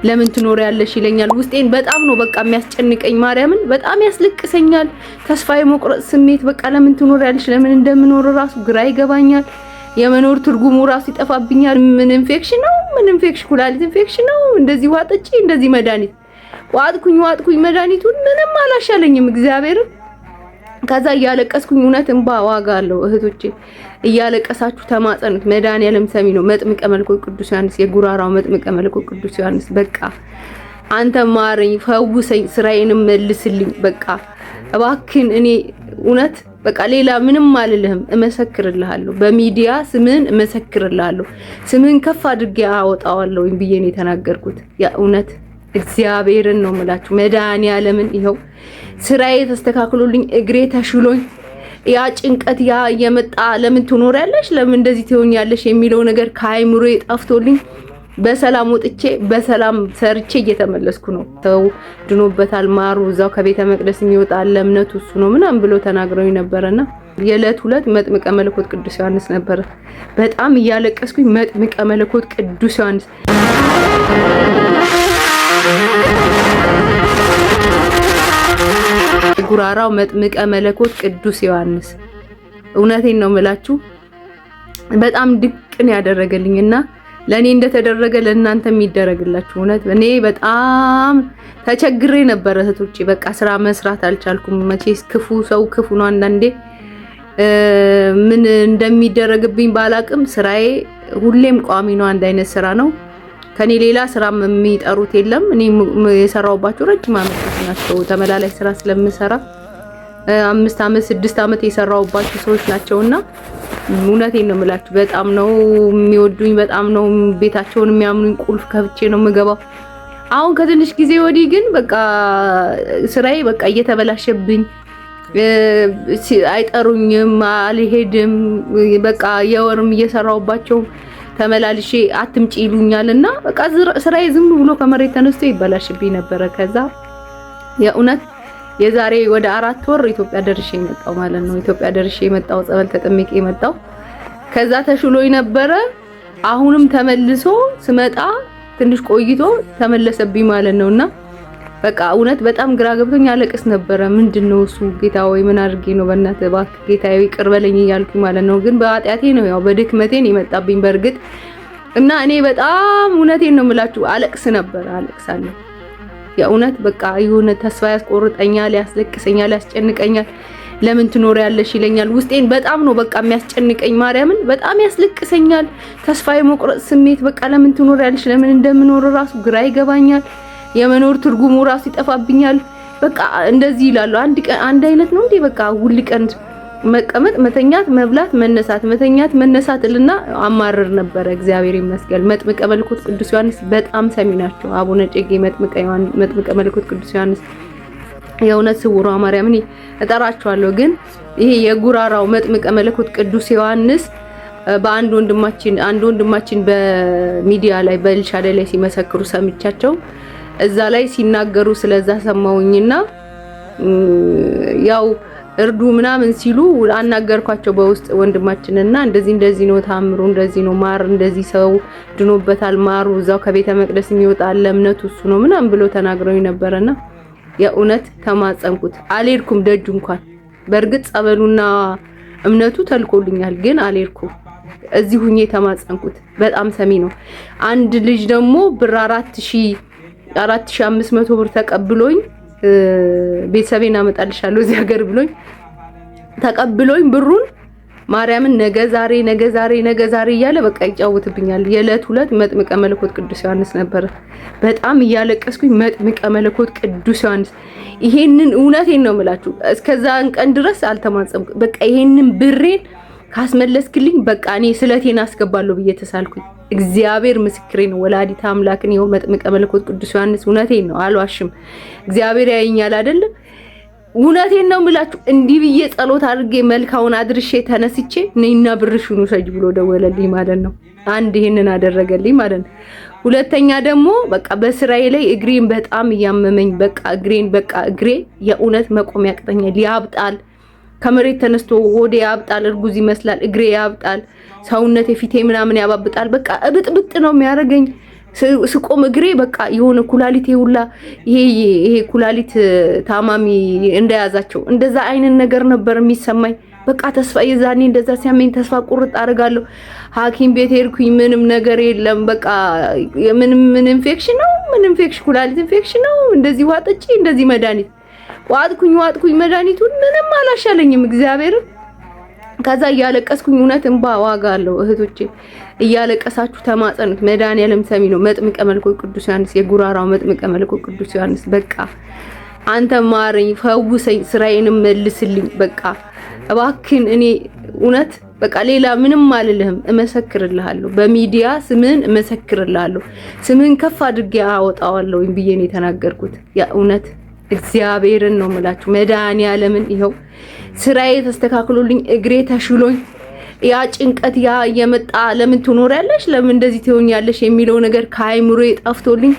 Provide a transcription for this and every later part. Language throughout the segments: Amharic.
ለምን ትኖሪያለሽ ይለኛል። ውስጤን በጣም ነው በቃ የሚያስጨንቀኝ፣ ማርያምን በጣም ያስለቅሰኛል። ተስፋ የመቁረጥ ስሜት በቃ ለምን ትኖሪያለሽ፣ ለምን እንደምኖር ራሱ ግራ ይገባኛል። የመኖር ትርጉሙ ራሱ ይጠፋብኛል። ምን ኢንፌክሽን ነው? ምን ኢንፌክሽን፣ ኩላሊት ኢንፌክሽን ነው። እንደዚህ ውሃ ጠጪ፣ እንደዚህ መድኃኒት ዋጥኩኝ ዋጥኩኝ፣ መድኃኒቱን ምንም አላሻለኝም እግዚአብሔርን። ከዛ እያለቀስኩኝ እውነት እንባ ዋጋ አለው እህቶቼ፣ እያለቀሳችሁ ተማጸኑት። መድኃኒዓለም ሰሚ ነው። መጥምቀ መለኮት ቅዱስ ዮሐንስ፣ የጉራራው መጥምቀ መለኮት ቅዱስ ዮሐንስ፣ በቃ አንተ ማረኝ፣ ፈውሰኝ፣ ስራዬንም መልስልኝ። በቃ እባክን እኔ እውነት በቃ ሌላ ምንም አልልህም፣ እመሰክርልሃለሁ፣ በሚዲያ ስምህን እመሰክርልሃለሁ፣ ስምህን ከፍ አድርጌ አወጣዋለሁ ብዬ ነው የተናገርኩት። ያ እውነት እግዚአብሔርን ነው የምላችሁ። መድኃኒዓለምን ይኸው ስራዬ ተስተካክሎልኝ እግሬ ተሽሎኝ ያ ጭንቀት ያ እየመጣ ለምን ትኖሪያለሽ ለምን እንደዚህ ትሆኛለሽ የሚለው ነገር ከአይምሮዬ ጠፍቶልኝ በሰላም ወጥቼ በሰላም ሰርቼ እየተመለስኩ ነው። ሰው ድኖበታል፣ ማሩ እዛው ከቤተ መቅደስ የሚወጣ ለእምነቱ እሱ ነው ምናምን ብሎ ተናግረው ነበረና የዕለት ሁለት መጥምቀ መለኮት ቅዱስ ዮሐንስ ነበረ። በጣም እያለቀስኩኝ መጥምቀ መለኮት ቅዱስ ዮሐንስ ጉራራው መጥምቀ መለኮት ቅዱስ ዮሐንስ እውነቴን ነው የምላችሁ፣ በጣም ድቅን ያደረገልኝና ለእኔ እንደተደረገ ለእናንተ የሚደረግላችሁ። እውነት እኔ በጣም ተቸግሬ ነበረ እህቶቼ። በቃ ስራ መስራት አልቻልኩም። መቼስ ክፉ ሰው ክፉ ነው። አንዳንዴ ምን እንደሚደረግብኝ ባላቅም ስራዬ ሁሌም ቋሚ ነው። አንድ አይነት ስራ ነው። ከኔ ሌላ ስራ የሚጠሩት የለም። እኔ የሰራሁባቸው ረጅም ዓመቶች ናቸው። ተመላላሽ ስራ ስለምሰራ 5 ዓመት 6 ዓመት የሰራሁባቸው ሰዎች ናቸውና እውነቴን ነው የምላችሁ፣ በጣም ነው የሚወዱኝ፣ በጣም ነው ቤታቸውን የሚያምኑኝ። ቁልፍ ከፍቼ ነው የምገባው። አሁን ከትንሽ ጊዜ ወዲህ ግን በቃ ስራዬ በቃ እየተበላሸብኝ፣ አይጠሩኝም፣ አልሄድም። በቃ የወርም እየሰራሁባቸው ተመላልሼ አትምጪ ይሉኛልና በቃ ስራዬ ዝም ብሎ ከመሬት ተነስቶ ይበላሽብኝ ነበረ። ከዛ የእውነት የዛሬ ወደ 4 ወር ኢትዮጵያ ደርሼ የመጣው ማለት ነው። ኢትዮጵያ ደርሼ የመጣው ጸበል ተጠምቄ የመጣው ከዛ ተሽሎኝ ነበረ። አሁንም ተመልሶ ስመጣ ትንሽ ቆይቶ ተመለሰብኝ ማለት ነውና በቃ እውነት በጣም ግራ ገብቶኝ አለቅስ ነበረ። ምንድነው እሱ ጌታ ወይ ምን አድርጌ ነው በእናትህ እባክህ ጌታዬ ይቅር በለኝ እያልኩኝ ማለት ነው። ግን በኃጢአቴ ነው ያው በድክመቴ ነው የመጣብኝ በእርግጥ እና እኔ በጣም እውነቴን ነው የምላችሁ አለቅስ ነበር፣ አለቅሳለሁ። የእውነት በቃ የሆነ ተስፋ ያስቆርጠኛል፣ ያስለቅሰኛል፣ ያስጨንቀኛል። ለምን ትኖሪያለሽ ይለኛል። ውስጤን በጣም ነው በቃ የሚያስጨንቀኝ፣ ማርያምን በጣም ያስለቅሰኛል። ተስፋ የመቁረጥ ስሜት በቃ ለምን ትኖሪያለሽ፣ ለምን እንደምኖር ራሱ ግራ ይገባኛል። የመኖር ትርጉሙ ራሱ ይጠፋብኛል። በቃ እንደዚህ ይላሉ። አንድ ቀን አንድ አይነት ነው እንዴ? በቃ ሁል ቀን መቀመጥ፣ መተኛት፣ መብላት፣ መነሳት፣ መተኛት፣ መነሳት እልና አማርር ነበረ። እግዚአብሔር ይመስገን መጥምቀ መለኮት ቅዱስ ዮሐንስ በጣም ሰሚ ናቸው። አቡነ እጨጌ መጥምቀ መለኮት ቅዱስ ዮሐንስ የእውነት ስውሯ ማርያም እኔ እጠራቸዋለሁ። ግን ይሄ የጉራራው መጥምቀ መለኮት ቅዱስ ዮሐንስ በአንድ ወንድማችን አንድ ወንድማችን በሚዲያ ላይ በኤልሻዳይ ላይ ሲመሰክሩ ሰምቻቸው እዛ ላይ ሲናገሩ ስለዛ ሰማውኝና ያው እርዱ ምናምን ሲሉ አናገርኳቸው በውስጥ ወንድማችንና እንደዚህ እንደዚህ ነው ታምሩ፣ እንደዚህ ነው ማር፣ እንደዚህ ሰው ድኖበታል፣ ማሩ እዛው ከቤተ መቅደስ የሚወጣ ለእምነቱ እሱ ነው ምናምን ብሎ ተናግረው ነበረና የእውነት ተማጸንኩት። አልሄድኩም ደጁ እንኳን በእርግጥ ጸበሉና እምነቱ ተልኮልኛል፣ ግን አልሄድኩም። እዚህ ሁኜ ተማጸንኩት። በጣም ሰሚ ነው። አንድ ልጅ ደግሞ ብር 4500 ብር ተቀብሎኝ ቤተሰቤን አመጣልሻለሁ እዚህ ሀገር ብሎኝ ተቀብሎኝ ብሩን ማርያምን ነገ ዛሬ ነገ ዛሬ ነገ ዛሬ እያለ በቃ ይጫወትብኛል። የዕለት ሁለት መጥምቀ መለኮት ቅዱስ ዮሐንስ ነበረ። በጣም እያለቀስኩኝ መጥምቀ መለኮት ቅዱስ ዮሐንስ ይሄንን እውነቴን ነው የምላችሁ፣ እስከዛን ቀን ድረስ አልተማጸምኩም። በቃ ይሄንን ብሬን ካስመለስክልኝ በቃ እኔ ስለቴን አስገባለሁ ብዬ ተሳልኩኝ። እግዚአብሔር ምስክሬ ነው። ወላዲተ አምላክን ይኸው መጥምቀ መለኮት ቅዱስ ዮሐንስ እውነቴን ነው፣ አልዋሽም። እግዚአብሔር ያየኛል አይደለ? እውነቴን ነው የምላችሁ። እንዲህ ብዬ ጸሎት አድርጌ መልካውን አድርሼ ተነስቼ ነይና ብርሽን ውሰጅ ብሎ ደወለልኝ ማለት ነው። አንድ ይሄንን አደረገልኝ ማለት ነው። ሁለተኛ ደግሞ በቃ በስራዬ ላይ እግሬን በጣም እያመመኝ በቃ እግሬን በቃ እግሬ የእውነት መቆም ያቅተኛል፣ ያብጣል ከመሬት ተነስቶ ሆዴ ያብጣል፣ እርጉዝ ይመስላል፣ እግሬ ያብጣል፣ ሰውነቴ ፊቴ ምናምን ያባብጣል። በቃ እብጥብጥ ነው የሚያደርገኝ። ስቆም እግሬ በቃ የሆነ ኩላሊቴ ሁላ ይሄ ይሄ ኩላሊት ታማሚ እንደያዛቸው እንደዛ አይነት ነገር ነበር የሚሰማኝ። በቃ ተስፋ የዛኔ እንደዛ ሲያመኝ ተስፋ ቁርጥ አደርጋለሁ። ሐኪም ቤት ሄድኩኝ፣ ምንም ነገር የለም። በቃ ምንም ምን ኢንፌክሽን ነው ምን ኢንፌክሽን ኩላሊት ኢንፌክሽን ነው፣ እንደዚህ ውሃ ጠጪ፣ እንደዚህ መድኃኒት ዋጥኩኝ ዋጥኩኝ መድኃኒቱን ምንም አላሻለኝም እግዚአብሔርን። ከዛ እያለቀስኩኝ እውነት እንባ ዋጋ አለው እህቶቼ፣ እያለቀሳችሁ ተማጸኑት። መድኃኒዓለም ሰሚ ነው። መጥምቀ መለኮት ቅዱስ ዮሐንስ፣ የጉራራው መጥምቀ መለኮት ቅዱስ ዮሐንስ፣ በቃ አንተ ማረኝ፣ ፈውሰኝ፣ ስራዬንም መልስልኝ። በቃ እባክን እኔ እውነት በቃ ሌላ ምንም አልልህም፣ እመሰክርልሃለሁ፣ በሚዲያ ስምህን እመሰክርልሃለሁ፣ ስምህን ከፍ አድርጌ አወጣዋለሁ ብዬ ነው የተናገርኩት። ያ እውነት እግዚአብሔርን ነው የምላችሁ። መድኃኒዓለምን ይኸው ስራዬ ተስተካክሎልኝ እግሬ ተሽሎኝ ያ ጭንቀት ያ እየመጣ ለምን ትኖሪያለሽ ለምን እንደዚህ ትሆኛለሽ የሚለው ነገር ከአይምሮዬ ጠፍቶልኝ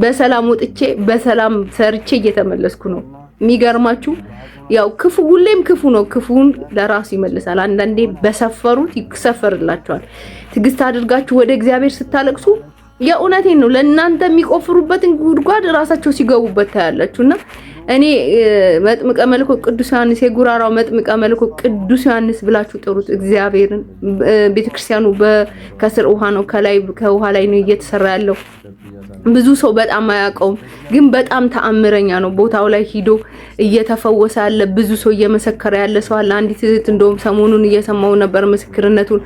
በሰላም ወጥቼ በሰላም ሰርቼ እየተመለስኩ ነው። የሚገርማችሁ ያው ክፉ ሁሌም ክፉ ነው። ክፉን ለራሱ ይመልሳል። አንዳንዴ በሰፈሩት ይሰፈርላቸዋል። ትዕግስት አድርጋችሁ ወደ እግዚአብሔር ስታለቅሱ የእውነቴን ነው ለእናንተ የሚቆፍሩበትን ጉድጓድ ራሳቸው ሲገቡበት ታያላችሁ። እና እኔ መጥምቀ መለኮት ቅዱስ ዮሐንስ የጉራራው መጥምቀ መለኮት ቅዱስ ዮሐንስ ብላችሁ ጥሩት እግዚአብሔርን። ቤተክርስቲያኑ ከስር ውሃ ነው፣ ከላይ ከውሃ ላይ ነው እየተሰራ ያለው። ብዙ ሰው በጣም አያውቀውም፣ ግን በጣም ተአምረኛ ነው። ቦታው ላይ ሂዶ እየተፈወሰ ያለ ብዙ ሰው እየመሰከረ ያለ ሰው አለ። አንዲት እህት እንደውም ሰሞኑን እየሰማው ነበር ምስክርነቱን።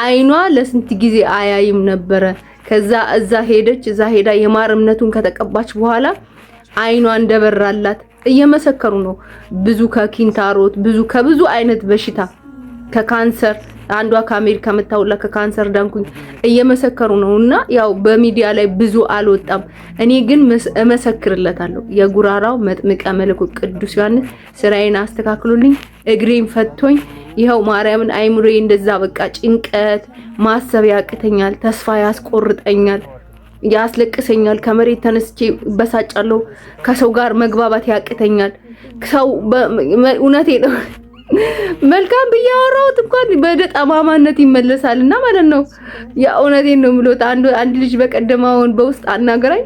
አይኗ ለስንት ጊዜ አያይም ነበረ። ከዛ እዛ ሄደች። እዛ ሄዳ የማር እምነቱን ከተቀባች በኋላ አይኗ እንደበራላት እየመሰከሩ ነው። ብዙ ከኪንታሮት ብዙ ከብዙ አይነት በሽታ ከካንሰር አንዷ ከአሜሪካ መታውላ ከካንሰር ዳንኩኝ እየመሰከሩ ነው። እና ያው በሚዲያ ላይ ብዙ አልወጣም። እኔ ግን እመሰክርለታለሁ። የጉራራው መጥምቀ መለኮት ቅዱስ ዮሐንስ ስራዬን አስተካክሎልኝ እግሬን ፈቶኝ ይኸው ማርያምን አይምሮዬ እንደዛ በቃ ጭንቀት ማሰብ ያቅተኛል፣ ተስፋ ያስቆርጠኛል፣ ያስለቅሰኛል። ከመሬት ተነስቼ በሳጫለሁ። ከሰው ጋር መግባባት ያቅተኛል። ሰው እውነቴ ነው መልካም ብዬ ያወራሁት እንኳን በደ ጠማማነት ይመለሳል እና ማለት ነው። የእውነቴን ነው የምልዎት። አንድ ልጅ በቀደም አሁን በውስጥ አናገራኝ፣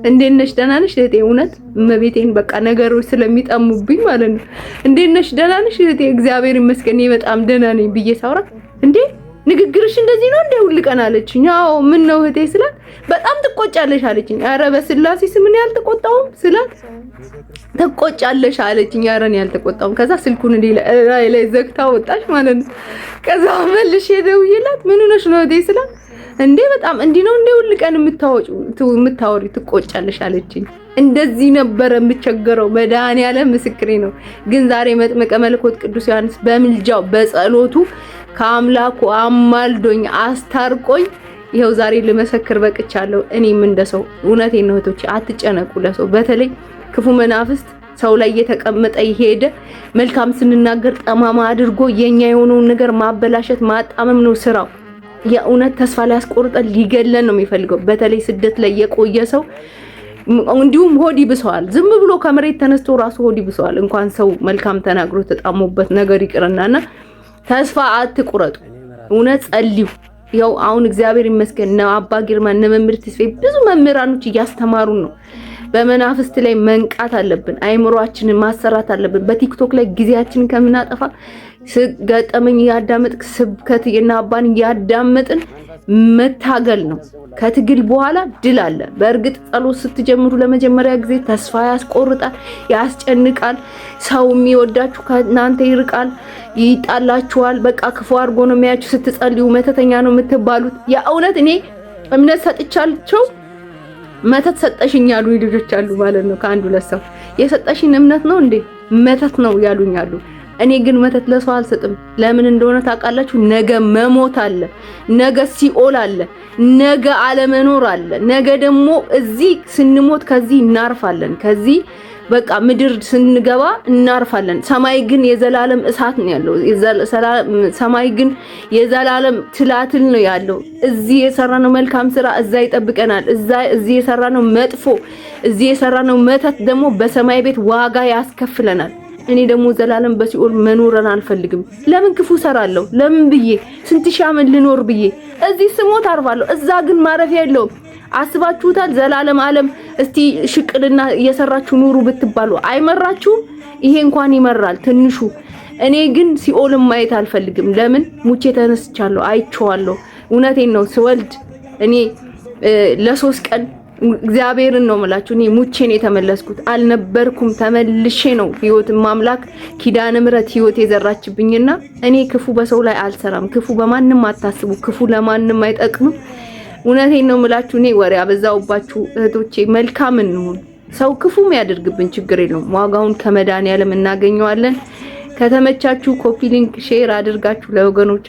እንዴት ነሽ ደህና ነሽ እህቴ? እውነት እመቤቴን በቃ ነገሮች ስለሚጠሙብኝ ማለት ነው። እንዴት ነሽ ደህና ነሽ እህቴ? እግዚአብሔር ይመስገን እኔ በጣም ደህና ነኝ ብዬ ሳውራ እንዴ ንግግርሽ እንደዚህ ነው እንደ ሁል ቀን አለችኝ። አዎ ምን ነው እህቴ ስላት በጣም ትቆጫለሽ አለችኝ። ኧረ በስላሴ ስም እኔ አልተቆጣሁም ስላት ትቆጫለሽ አለችኝ። ኧረ እኔ አልተቆጣሁም። ከዛ ስልኩን እንደ ላይ ላይ ዘግታ ወጣች ማለት ነው። ከዛ መልሼ ደውዬላት ምን ሆነሽ ነው እህቴ ስላት እንዴ በጣም እንዲህ ነው እንዴ ሁል ቀን የምታወሪ ትቆጫለሽ አለችኝ። እንደዚህ ነበረ የምቸገረው። መድኃኒዓለም ምስክሬ ነው። ግን ዛሬ መጥምቀ መለኮት ቅዱስ ዮሐንስ በምልጃው በጸሎቱ ከአምላኩ አማልዶኝ አስታርቆኝ ይኸው ዛሬ ልመሰክር በቅቻለሁ። እኔም እንደሰው እውነቴን ነው እህቶቼ፣ አትጨነቁ ለሰው። በተለይ ክፉ መናፍስት ሰው ላይ እየተቀመጠ የሄደ መልካም ስንናገር ጠማማ አድርጎ የኛ የሆነውን ነገር ማበላሸት ማጣመም ነው ስራው። የእውነት ተስፋ ሊያስቆርጠን ሊገለን ነው የሚፈልገው። በተለይ ስደት ላይ የቆየ ሰው እንዲሁም ሆድ ይብሰዋል። ዝም ብሎ ከመሬት ተነስቶ ራሱ ሆድ ይብሰዋል። እንኳን ሰው መልካም ተናግሮ ተጣሞበት ነገር ይቅርናና ተስፋ አትቁረጡ። እውነት ጸልዩ። ያው አሁን እግዚአብሔር ይመስገን እነ አባ ግርማ እነ መምህር ተስፋዬ ብዙ መምህራኖች እያስተማሩን ነው። በመናፍስት ላይ መንቃት አለብን። አይምሯችንን ማሰራት አለብን። በቲክቶክ ላይ ጊዜያችንን ከምናጠፋ ገጠመኝ እያዳመጥክ ስብከት እና አባን እያዳመጥን መታገል ነው። ከትግል በኋላ ድል አለ። በእርግጥ ጸሎት ስትጀምሩ ለመጀመሪያ ጊዜ ተስፋ ያስቆርጣል፣ ያስጨንቃል። ሰው የሚወዳችሁ ከእናንተ ይርቃል፣ ይጣላችኋል። በቃ ክፉ አድርጎ ነው የሚያችሁ። ስትጸልዩ መተተኛ ነው የምትባሉት። የእውነት እኔ እምነት ሰጥቻቸው መተት ሰጠሽኝ ያሉኝ ልጆች አሉ ማለት ነው። ከአንድ ሁለት ሰው የሰጠሽኝ እምነት ነው እንዴ መተት ነው ያሉኝ አሉ። እኔ ግን መተት ለሰው አልሰጥም። ለምን እንደሆነ ታውቃላችሁ? ነገ መሞት አለ፣ ነገ ሲኦል አለ፣ ነገ አለመኖር አለ። ነገ ደግሞ እዚህ ስንሞት ከዚህ እናርፋለን። ከዚህ በቃ ምድር ስንገባ እናርፋለን። ሰማይ ግን የዘላለም እሳት ነው ያለው። ሰማይ ግን የዘላለም ትላትል ነው ያለው። እዚህ የሰራነው መልካም ስራ እዛ ይጠብቀናል። እዛ እዚህ የሰራነው መጥፎ፣ እዚህ የሰራነው መተት ደግሞ በሰማይ ቤት ዋጋ ያስከፍለናል። እኔ ደግሞ ዘላለም በሲኦል መኖርን አልፈልግም። ለምን ክፉ ሰራለሁ? ለምን ብዬ ስንት ሺህ ዓመት ልኖር ብዬ እዚህ ስሞት አርፋለሁ። እዛ ግን ማረፊያ የለውም። አስባችሁታል? ዘላለም ዓለም እስቲ ሽቅልና እየሰራችሁ ኑሩ ብትባሉ አይመራችሁም? ይሄ እንኳን ይመራል ትንሹ። እኔ ግን ሲኦልን ማየት አልፈልግም። ለምን? ሙቼ ተነስቻለሁ፣ አይቼዋለሁ። እውነቴን ነው። ስወልድ እኔ ለ3 ቀን እግዚአብሔርን ነው የምላችሁ። እኔ ሙቼ ነው የተመለስኩት፣ አልነበርኩም። ተመልሼ ነው ህይወት ማምላክ ኪዳነ ምሕረት ህይወት የዘራችብኝና እኔ ክፉ በሰው ላይ አልሰራም። ክፉ በማንም አታስቡ። ክፉ ለማንም አይጠቅምም። እውነቴን ነው የምላችሁ። እኔ ወሬ አበዛውባችሁ እህቶቼ። መልካም እንሁን። ሰው ክፉም ያደርግብን ችግር የለውም። ዋጋውን ከመድኃኒዓለም እናገኘዋለን። ከተመቻችሁ copy link share አድርጋችሁ ለወገኖቻችሁ